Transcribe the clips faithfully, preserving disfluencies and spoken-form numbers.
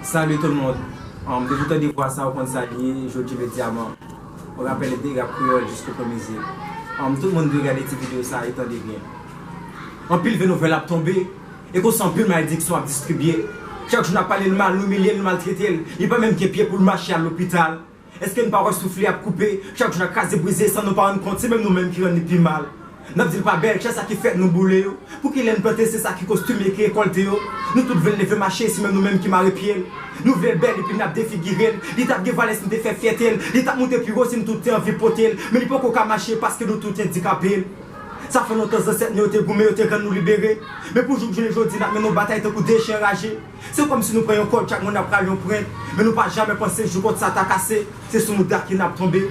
Salut tout le monde. Um, depi w tande vwa sa, ou konn sa l ye, Jody Mediaman. On rappelle de rap kreyòl jisko pwen mizik. Um, tout moun dwe gade ti videyo sa e tande byen. Anpil vye nouvèl ap tonbe, e konsa anpil malediksyon ap distribye. Chak jou n ap pale l mal, nou imilye l, nou maltrete l. Li pa menm gen pye pou l mache al lopital. Èske n pa wè souf li ap koupe? Chak jou n ap kraze brize san nou pa rann kont, se menm nou menm ki rann li pi mal. N ap di l pa bèl, chak sa ki fèt nou boule yo. Pou ki lè n plante, se sa ki kostime, ki rekòlte yo. Nou tout vle l leve mache, se menm nou menm ki mare pye l. Nou vle l bèl epi n ap defigire l. Li t ap gen valè si n te fè fyète l. Li t ap moute pi wo si n tout te anvi pote l. Men li poko ka mache paske nou tout andikape l. Sa fè lontan zansèt nou yo te goumen, yo te rann nou libere. Men pou jouk jounen jodi, n ap mennen yon batay tankou de chen raje. Se kòmsi nou pran yon kòd, chak moun ap rale yon pwent. Men nou pa jamè panse jou kòd sa ta kase, se sou mouda ki n ap tonbe.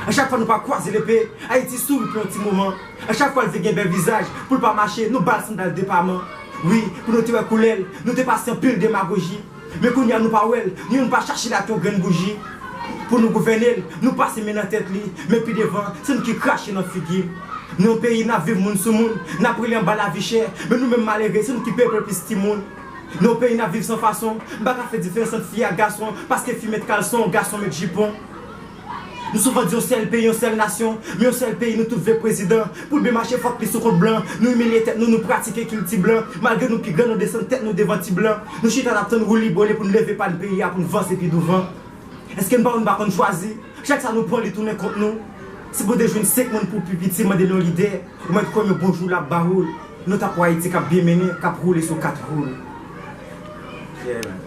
A chak fwa nou pa kwaze lepe, Ayiti souri pou yon ti moman. A chak fwa l vle gen bèl vizaj, pou l pa mache, nou ba l sandal depaman. Wi, pou nou te wè koulè l, nou te pase anpil demagoji. Men kounye a nou pa wè l, nou youn pa chache l ak yon grenn bouji. Pou nou gouvène l, nou pase men nan tèt li, men pi devan, se nou ki krache nan figi l. Nou yon peyi n ap viv moun sou moun, n ap rele anba lavi chè, men nou menm malere, se nou ki peye pou plis timoun. Nou yon peyi n ap viv san fason, m pa ka fè diferans ant fi ak gason, paske fi met kalson, gason met jipon. Nou souvan di yon sèl peyi, yon sèl nasyon, men yon sèl peyi, nou tout vle prezidan. Pou l byen mache, fòk li sou kont blan. Nou imilye tèt nou, nou pratike kilti blan. Malgre nou pi gran, nou desann tèt nou devan ti blan. Nou chita n ap tann wouli bwole pou n leve pàn peyi a, pou n vanse pi douvan. Èske n pa, nou pa konn chwazi? Chak sa nou pran, li tounen kont nou. Si pou te jwenn senk moun pou pi piti, mande l yon lide, ou mèt kwè m yon bon jou l ap ba ou l. Nou t ap wè Ayiti k ap byen mennen, k ap woule sou kat wou l. Yeah, man.